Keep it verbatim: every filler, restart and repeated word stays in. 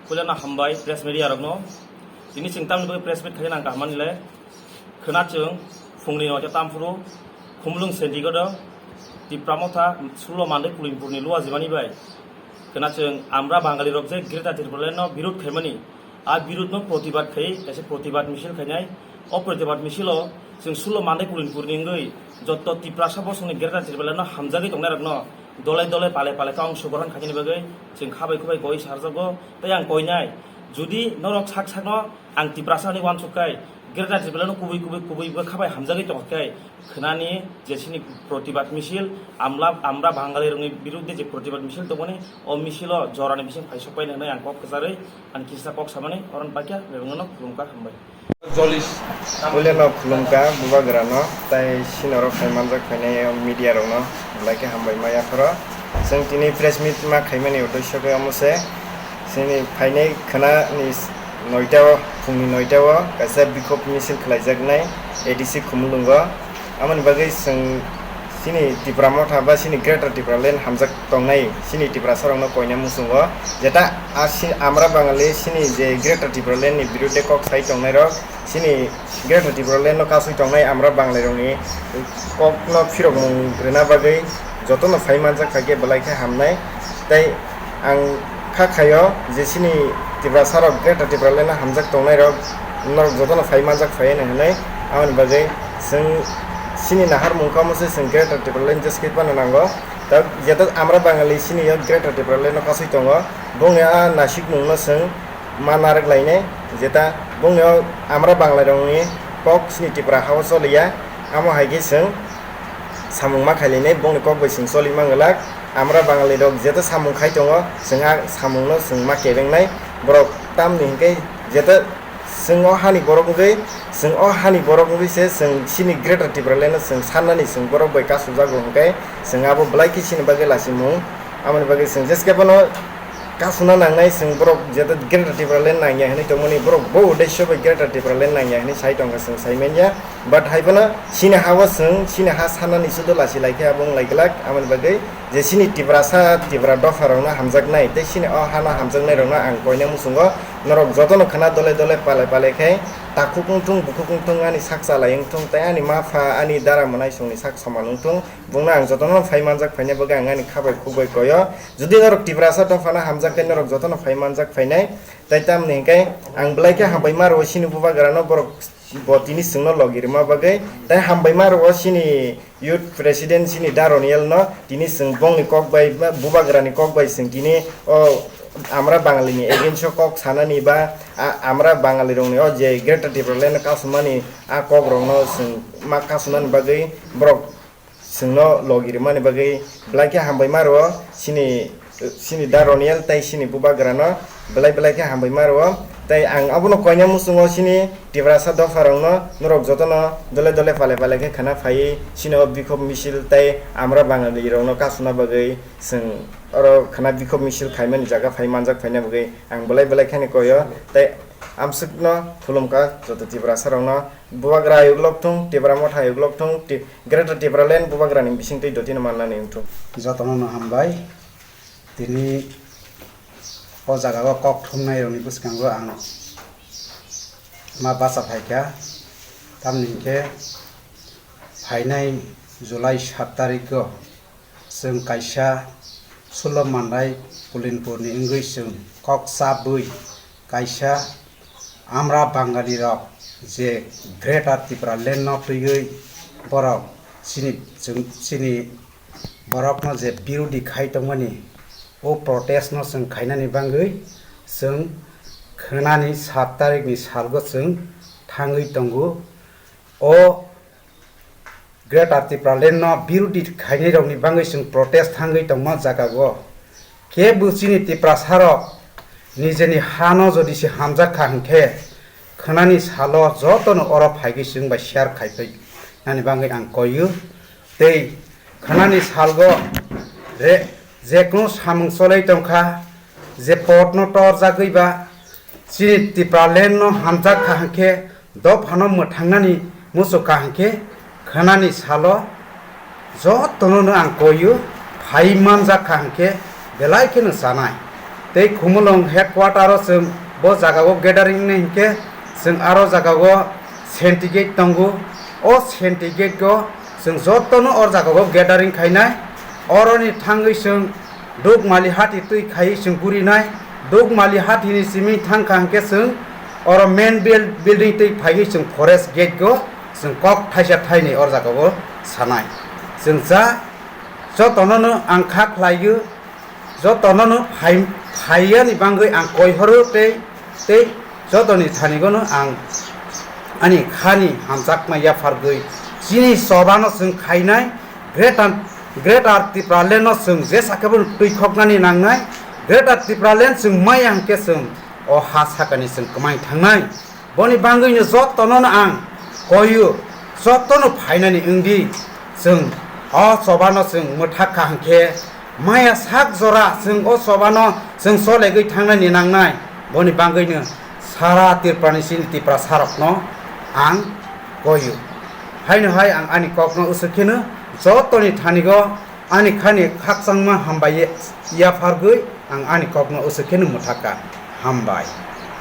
Puilano hambai press media rokno. Tini chwng tamni bagwi press meet khaina nang kaham manwi le. Khwna chwng phungni noita tamphuru Khumulwng Sendigodo Tipra Motha sulo Mandai Kulinpurni luwa jimani bai. Khwna chwng Amra Bangali rok je Greater Tipraland no birud khaimani, a birud no protibad khai kaisa protibad misil khainai. O protibad misilo chwng sulo Mandai Kulinpurni wngwi jotto Tiprasa bosongni Greater Tipraland no hamjagwi tongnai rokno dole dole pale pale khe ongsogrohon khainani bagwi chwng khabai khubai koi sarjago. Tei ang koinai, jodi norok sak sakno ang Tiprasa hinwi uansuk khai, Greater Tipraland no kubui kubui kubui bwkha bai hamjagwi tongkha khai, khwnani je chini protibad misil, amla, Amra Bangali rokni birudde je protibad misil tongmani, o misilo jorani bising phaisok painai hwnwi ang kok kwcharwi ani kisa kok samani oron bakya bebengno khulumkha, hambai. Puilano khulumkha bubagrano, tai sinorok phai manjak phainai media rokno belai khe hambai ma yapharo. Chwng tini press meet ma khaimani uddesyo khe omo se, chini phainai khwnani noita o, phungni noita o kaisa bikhop misil khlaijaknai A D C Khumulwngo. Amoni bagwi chwng chini Tipra Motha ba chini Greater Tipraland hamjak tongnai chini Tiprasa rokno koina muchungo, jeta a si-, Amra Bangali chini je Greater Tipraland ni birudde kok sai tongnai rok chini Greater Tipraland no kasui tongnai Amra Bangali rokni kokno phirokmung rwna bagwi jotono phai manjak kha khe belai khe hamnai. Tei ang kha khaio je chini Tiprasa rok Greater Tipraland no hamjak tongnai rok norok jotono phai manjak phai hwnwi hwnwi. Aboni bagwi chwng chini naharmung kha omo se chwng Greater Tipraland jeskhe phano nango. Ta jeta Amra Bangali chini yo Greater Tipraland no kasui tongo, bongni a nasikmung no chwng ma narwk lainai, jeta bongni o Amra Bangali rokni kok chini Tipra ha o choliya, amo hai khe chwng samung ma khailainai, bongni kok bai chwng choli manglak. Amra Bangali rok jeta samung khai tongo, chwng a samung no chwng ma kebengnai. Borok tamni hinkhe jeta chwng o hani borok wngwi, chwng o hani borok wngwi se chwng chini Greater Tipraland no chwng sannani chwng borok bai kasujak rw hinkhe chwng abo belai khe chini bagwi lachimung. Aboni bagwi chwng jeskhe phano kasuna nangnai, chwng borok jeta Greater Tipraland nangya hinwi tongmani, borok bo uddesyo bai Greater Tipraland nangya hinwi sai tongkha, chwng sai manya. But hai phano chini ha o chwng chini ha sanani sudu lachi lai khe abo wng lai glak. Aboni bagwi je chini Tiprasa Tipra dopha rokno hamjaknai tei chini o hano hamjaknai rokno ang koina muchungo, norok jotono khwna dole dole pale pale khe takhuk wng thung, bukhuk wng thung, ani sak chalai wng thung tei ani ma pha ani dara mwnaisongni sak soman wng thung, bongno ang jotono phai manjak phaina bagwi ang ani kha bai khuk bai koyo. Jodi norok Tiprasa dophano hamjak khe norok jotono phai manjak phainai. Tei tamni hinkhe ang belai khe hambai ma rwo chini bubagrano, borok bo tini chwngno logi rwma bagwi. Tei hambai ma rwo chini youth president chini Da Roniel no, tini chwng bongni kok bai, bubagrani kok bai chwng tini o Amra Bangali ni against o kok sanani ba a-, Amra Bangali rokni o je Greater Tipraland no kasumani a kok rokno chwng ma kasunani bagwi borok chwngno logi rwmani bagwi belai khe hambai ma rwo chini, chini Da Roniel tei chini bubagrano belai belai khe hambai ma rwo. Tei ang abono koina muchungo chini Tiprasa dopha rokno, norok jotono dole dole pale pale khe khwna phaiwi chini o bikhop misil tei Amra Bangali rokno kasuna bagwi chwng oro khwna bikhop misil khaimani jaga phai manjak phaina bagwi ang belai belai kheno koyo. Tei amswkno khulumkha joto Tiprasa rokno, bubagra ayuk lok thung, Tipra Motha ayuk lok thung, Ti-, Greater Tipraland bubagrani bisingtwi dotino mannani wng thung. Jotono no hambai. Tini o jaga o kok thumnai rokni bwskango ang ma bacha phaikha. Tamni hinkhe phainai July sat tarikgo chwng kaisa Sullo Mandai Kulinpurni wngwi chwng kok chabwi kaisa Amra Bangali rok je Greater Tipraland no twiwi borok chini, chwng, chini borokno je birodi khai tongmani, o protest no chwng khainani bagwi chwng khwnani sat tarikni salgo chwng thangwi tongo. O Greater Tipraland no birodi khainai rokni bagwi chwng protest thangwi tongma jaga o. Kebo chini Tiprasa rok nijeni hano jodi se hamjak kha hinkhe khwnani salo jotono oro phaigwi chwng bai share khaipai nani bagwi ang koiyo. Tei khwnani salgo re, je kunu samung cholai tongkha, je potno torjagwi ba chini Tipraland no hamjak kha hinkhe dophano mwthangnani muchuk kha hinkhe khwnani salo jotono no ang koiyo, phai manjak kha hinkhe belai kheno chanai. Tei Khumulwng headquarter o chwng bo jaga o gathering wngnai hinkhe chwng aro jaga o Senti gate tongo. O Senti gate o chwng jotono o jaga o gathering khainai. Oroni thangwi chwng Dukmali hati twi khaiwi chwng gurinai. Dukmali hati ni simi thangkha hinkhe chwng oro main buil-, building twi phaiwi chwng forest gate o chwng kok thaisa thaini o jaga o sanai. Chwng cha jotono no ang kha khlaio. Jotono no phai-, phaiyani bangwi ang koi horo tei, tei jotoni thani gono ang ani khani hamjakma yaphargwi chini choba no chwng khainai. Greater, Greater Tipraland no chwng jesa khe bono twi khoknani nangnai. Greater Tipraland chwng maya hinkhe chwng o ha sakani chwng kwmai thangnai. Boni bangwino jotono no ang koiyo, jotono phainani wngdi. Chwng o chobano chwng mwthak kha hinkhe maya sak jora chwng o chobano chwng solegwi thangnani nangnai. Boni bangwino sara Tripurani chini Tiprasarokno ang koiyo. Haino hai ang ani kokno usuk kheno jotoni thanigo ani khani khakchangma hambai yaphargwi ang ani kokno usuk kheno mwthak kha. Hambai.